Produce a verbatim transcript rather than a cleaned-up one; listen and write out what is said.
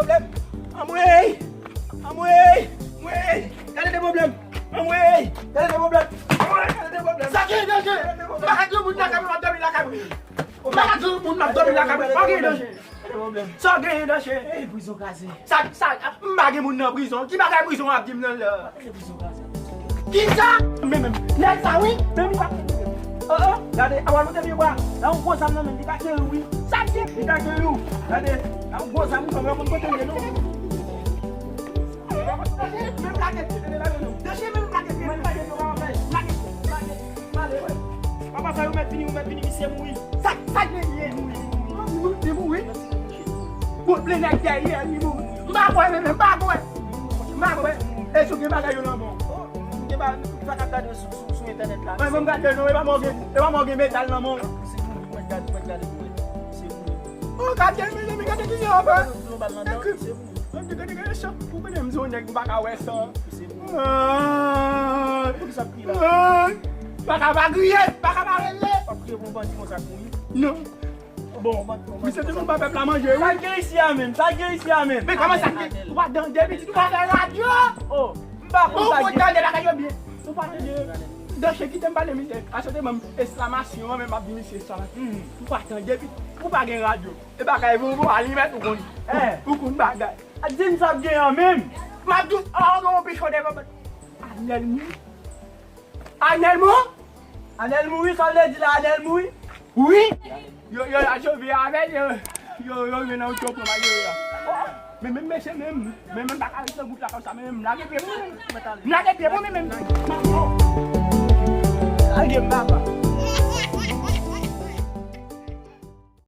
Pwoblèm. Anmwey! Anmwey! Anmwey! Gade de pwoblèm! Anmwey! Gade de pwoblèm! Anmwey! Gade de pwoblèm! Sa gen danje! M pa ka gen moun lakay mwen, m ap dòmi lakay mwen. M pa ka gen moun, m ap dòmi lakay mwen. Pa gen danje. Sa w genyen nan chen? Ey, prizon kraze. Sa, sa, m pa gen moun nan prizon. Ki bagay prizon w ap di m nan la? Kisa? Men, men, nèg sa wi. Men li pa. Oh, oh, gade, a pral monte pye bwa. La yon gwo zam nan men, li ka keri wi. Sa di, li ka keri wi. Gade, la yon gwo zam, kòm yon moun kote l ye non. Men plake, men plake, men plake, men plake, men plake, men plake. Papa sa yo mèt vini, yo mèt vini, misye mouri. Sa, sa genyen? Li mouri, li mouri. Li mouri. Bon, le nèg dèyè, li mouri. M pa kwè, men, men, m pa kwè. M pa kwè. E si w gen bagay yo nan men w. M gen bagay, sa k ap gade sou, sou, sou entènèt la. Mwen, mwen, m gade non, e pa mwen gen, e pa mwen gen medal nan men w. Se mouri, mwen gade, mwen gade pou wè. Se mouri. Oh, gade, mezanmi, gade ki jan w fè. Yon bal nan dan, se mouri. Gade, gade, gade, chan. Ou konnen m se yon nèg, m pa ka wè san. Ah! Poukisa w ap kriye la? Ah! Pa ka pa kriye, pa ka pa rele. W ap kriye pou yon bandi konsa k mouri? Non. Bon, misye te konn ba pèp la manje, wi. Sa k gen isi a menm? Sa k gen isi a menm? Men kòman sa k gen? Ou pa tande pitit, ou pa fè radyo? Oh, m pa konn sa k gen. Ou konn tande bagay yo byen. Ou pa tande. Danje kite m pale misye. Asante m esklamasyon an, men m ap di misye esklamasyon. Ou pa tande pitit, ou pa gen radyo. E bagay pou ou, alimèt ou konn. Ou konn bagay. A di m sa k gen an menm. M ap di w, a, ou gen yon pichon de baba. Anèl mouri. Anèl mouri? Anèl mouri, sa w vle di la, Anèl mouri? Wi. Yo, yo, a jove avè l, yo, yo, yo, yo nan yon tchòp nan malere a. Men, men, mesye, men, men, men, pa ka ret nan gout la konsa, men, men, m lage pye mwen, men, m lage pye mwen, men, men, m lage m, papa.